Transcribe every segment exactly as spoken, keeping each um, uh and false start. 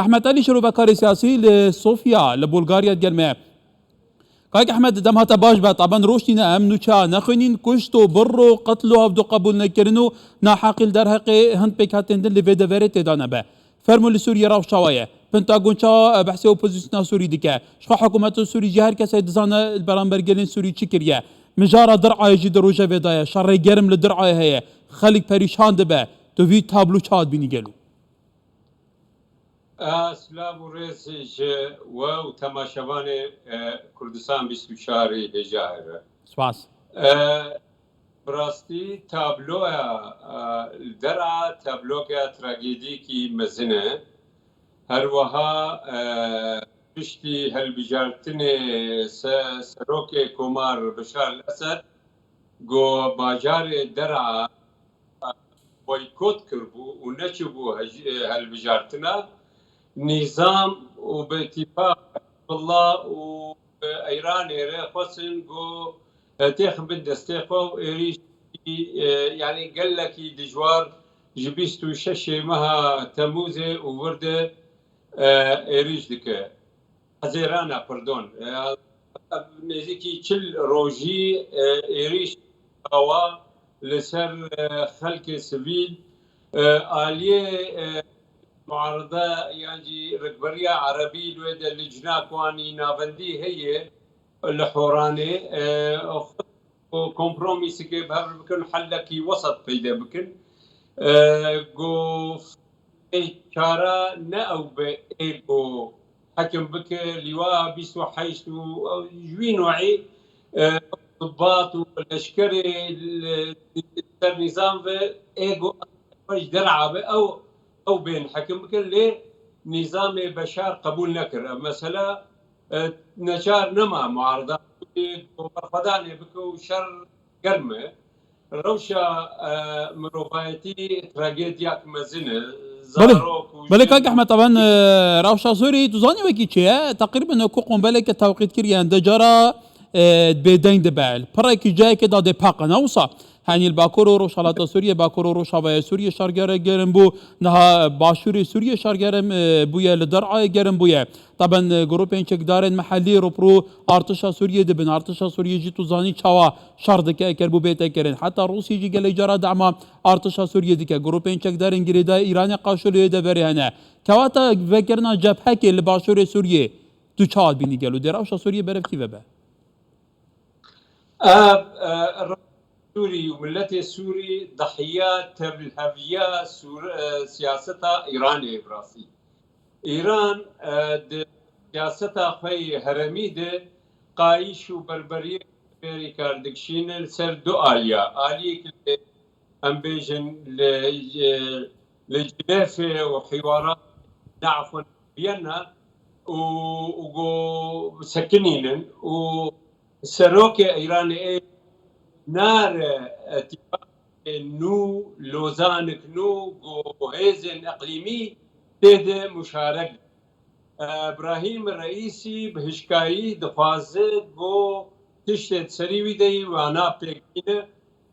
Ehmed Elî, şirovekarê siyasî li Sofya, li Bulgarya digel me ye. Kak Ehmed, dem hate baş be, taben roştîne em nûça nexwînîn, kuşt û bir û qetl û hevdu qebûl nekirin û naheqî li derheqê hin pêkhatên din li vê deverê têda nebe. Fermû li Sûriyê rewş çawa ye? Pentagon çawa behsê opozisyona Sûrî dike? Ji xwe hikûmeta Sûrî jî her kesê dizane li beramber gelên Sûrî çi kiriye? Mijara Dir'ayê jî di rojevê de ye. Şerê germ li Dir'ayê heye. Xelk perîşan dibe. Tu vî tablo çawa dibînî gelo? A, silav û rêz ji we û temaşevanê, e, Kurdistan bîst û çarî hêja here. Spas. E, bi rastî tabloya, e, li Der'a tabloya tragedîkî mezin e. Her wiha, e, piştî hilbijartinê se-, serokê Komar Bişar el-Esed, ku bajarê Der'a boykot kiribû û neçûbû hej-, hilbijartina, nîzam û bi îtîfaq Hizbullah û Îranê re xwestin ku, e, têxin bin destê xwe û êrîş, e, yanî gelekî dijwar ji bîst û şeşê meha Temûzê û vir de, e, êrîş dike. Hezêrana, pardon, e, nêzîkî çil rojî, e, êrîş awa li ser, e, xelkê sivîl, e, aliyê, e, muaride yan jî rikberiya erebî li wê de licna ku anî navendî heye li Horanê, e, xwe û kompromîseke bi hev re bikin, hellekî wesat peyde bikin. E, ku ê çara ne ew be ê ku hekim bike, lîwa bîst û heşt û ji wî nû'î, e, dibat û leşkerê li, li ser nîzam ve ê ku ji Der'a be ew, ew bên hekim bikin, lê nîzamê Beşar qebûl nekir. Ev mesela, e, neçar nema muarida berxwedanê bike û şer germ e. Rewşa, e, mirovayetî tragedyak mezin e. Belê, zarok û belê, jin kak Ehmed, taban, e, rewşa Sûrî, tu zanî wekî çi ye? Teqrîben ku qombeleke tewqît kiriye, hende cara, e, bêdeng dibe. Pirekî cayekê de dê paqe, ne wisa? Henî li Bakur û Rojhalata Sûriyê, Bakur û Rojavaya Sûriyê şergere gerim bû. Niha Başûrê Sûriyê şergerem, e, bûye, li Der'ayê gerim bûye. Taben, e, grûpên çekdarên mehellî rûpirû artişa Sûriyê dibin. Artişa Sûriyê jî tu zanî çawa şer dike eger bû bête kirin. Heta Rûsya jî gelek cara dema artişa Sûriyê dike. Grûpên çekdarên girêdayî Îranê qaşo li wê deverê hene. Kewata vekirina cephekê li başûrê Sûriyê, tu çawa dibînî gelo? Dê rewşa Sûriyê berev kî ve be? Ev, e, Sûrî û miletê Sûrî dahiya tevlheviya Sûr-, e, siyaseta Îranê ye bi rastî. Îran, e, di siyaseta xwe yê heremî de qayîş û berberiyê fêrî kar dikişîne li ser du aliya. Aliyek li, em bêjin, li, li Cinevê û hîwara, ne, efwen, Viyana û, û go sekinînin û serokê Îranê ê nare îtîfaqê nû, lozanik nû, go hêzên iqlîmî tê de muşarek. Ebrahîm Reîsî bi hişkayî dixwaze go tiştê di serî wî de yî wana pêk bîne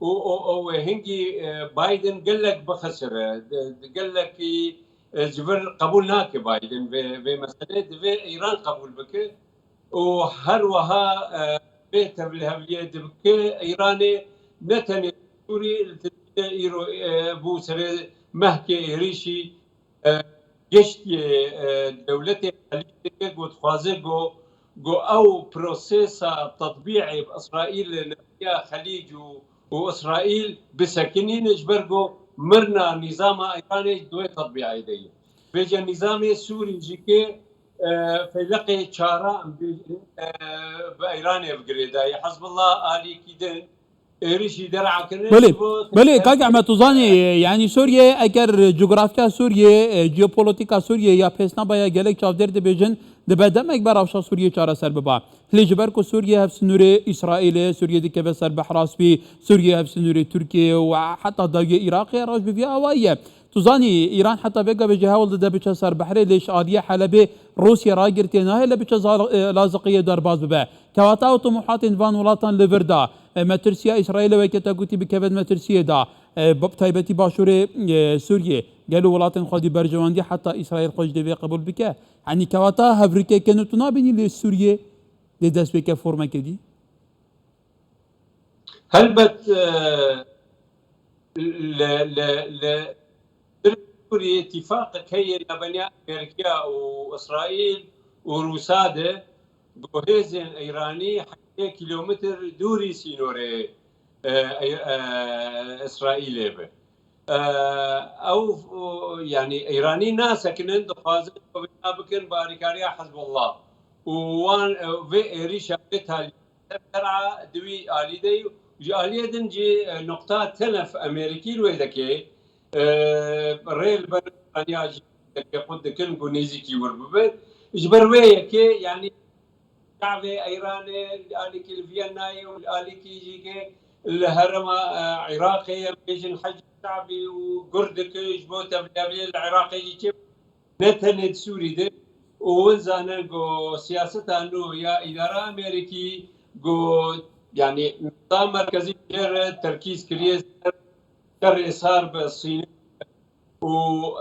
û, û, û wê hingî, e, Biden gelek bixisire. Di, di gelekî, e, ji vir qebûl nake Biden vê, vê meselê. Divê Îran qebûl bike û her wiha, e, vê tevlihevliyê dibike Îranê ne tenê Sûrî, li Tirkiyê îro, e, bû serê mehkê êrîşî, e, giştiyê, e, dewletê Xelîc dike, ku dixwaze ku, ku ew prosesa tetbî'ê bi Îsraîl li navîna Xelîc û, û Îsraîl bisekinîne, ji ber ku mirina nîzama Îranê di wê tetbî'ê de ye. Vêce nîzamê Sûrî jî ke, e, feyleqê çara em bêjin, e, bi Îranê ve girêdayî. Hizbullah alîkî din êrîşî Der'a kirin. Belê, ji bo belê, kak Ehmed, tu zanî, yanî Sûriye, eger cografya Sûriye, e, jeopolîtîka Sûriye ya pêsnaba ya gelek çavdêr dibêjin, dibe demek be rewşa Sûriye çareser biba. Lê ji ber ku Sûriye hevsinûrê Îsraîlê, Sûriye dikeve ser behra spî, Sûriye hevsinûrê Tirkiye û heta dawiyê Iraqê, rewş bi vî awayî ye. Tu zanî, Îran heta vê gavê jî hewl dide biçe ser behrê, lê ji aliyê Helebê Rûsya ragirtiye, nahêle biçe zal-, e, Laziqiyê derbas bibe. Kewata ew timohatên van welatan li vir da. E, metirsiya Îsraîlê weke te gotî bikeve di metirsiyê de. E, bi taybetî başûrê, e, Sûriyê. Gelo welatên xwedî berjewendî heta Îsraîl xwe ji dê vê qebûl bike? Yanî kewata hevrikeke nû tu nabînî lê Sûriyê dê dest pêke formeke dî? Helbet, e, li, li, li Sûriyê îtîfaqek heye navbeyna Amerîka û Îsraîl û Rûsa de, ku hêzên Îranî heştê kîlometr dûrî sînorê, e, e, e, Îsraîlê be. E, ew, o, yanî Îranî nasekinin, dixwazin ku vêna bikin bi alîkariya Hizbullah. Û wan, e, vê êrîşa vê talî ser der'a di wî alî de yî. Ji aliyê din jî, e, nuqta telef Amerîkî li wê dike, e, rê li ber Îraniya jî dike xwe dikin ku nêzîkî wir bibe. Ji ber wê yekê, yanî çavê Îranê li alîkî li Vîyennayê û li alîkî jî ke li herêma, e, Iraqê ye, bêjin Hecî Şabî û Gurdike ji bo tevliyabiyê li Iraqê jî çê ne tenê di Sûrî de û win zanin ku siyaseta nû ya îdara Amerîkî ku, yanî, nizam merkezî jê re terkîz kiriye ser şerê sar bi Sînê û,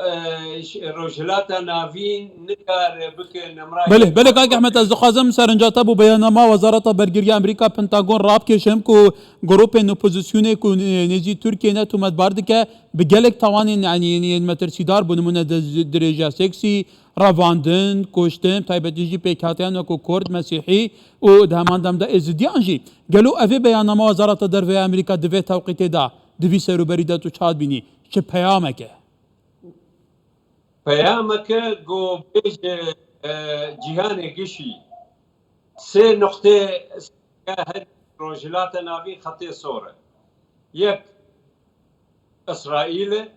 e, ş-, Rojhilata Navîn nikare bike nemrayê. Belê, belê, kak Ehmed, ez dixwazim serinca te bo beyanama Wezareta Bergiriya Amerîka, Pentagon, rabkêşim ku grûpên opozisyonê ku nê-, nêzî Tirkiyê ne tometbar dike, bi gelek tawanên, yanî, yên metirsîdar, bo nimûne di-, dirêja seksî, revandin, kuştin, taybetî jî pêkhateyan wekû Kurd, Mesîhî û di heman dem de Êzidiyan jî. Gelo evê beyanama Wezareta Derve ya Amerîka di vê tewqîtê de, di vî serûberî de tu çawa dibînî? Çi peyamek e? Peyameke ku bêje, e, cîhanê gişî sê nuqtê her Rojhilata Navîn xetê sor e. Yek Îsraîl e,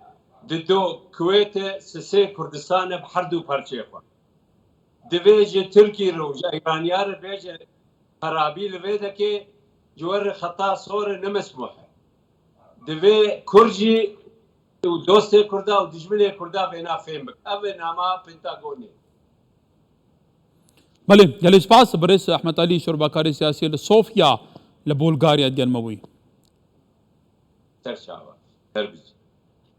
dido Kuwêt e, sisê Kurdistan e bi her du parçeyê xwe. Divê ji Tirkî re û ji Îraniya re bêje xerabî li vê dike, ji we re xeta sor e, ne mesmûh e. Divê Kurd jî û dostê Kurda û dijminê Kurda vêna fêm bike. Ev e nama Pentagonê. Belê, gelê spas, birêz Ehmed Alî, şorbakarê siyasî li Sofya, li Bulgarya, digel me bûyî. Ser çava, ser bijî.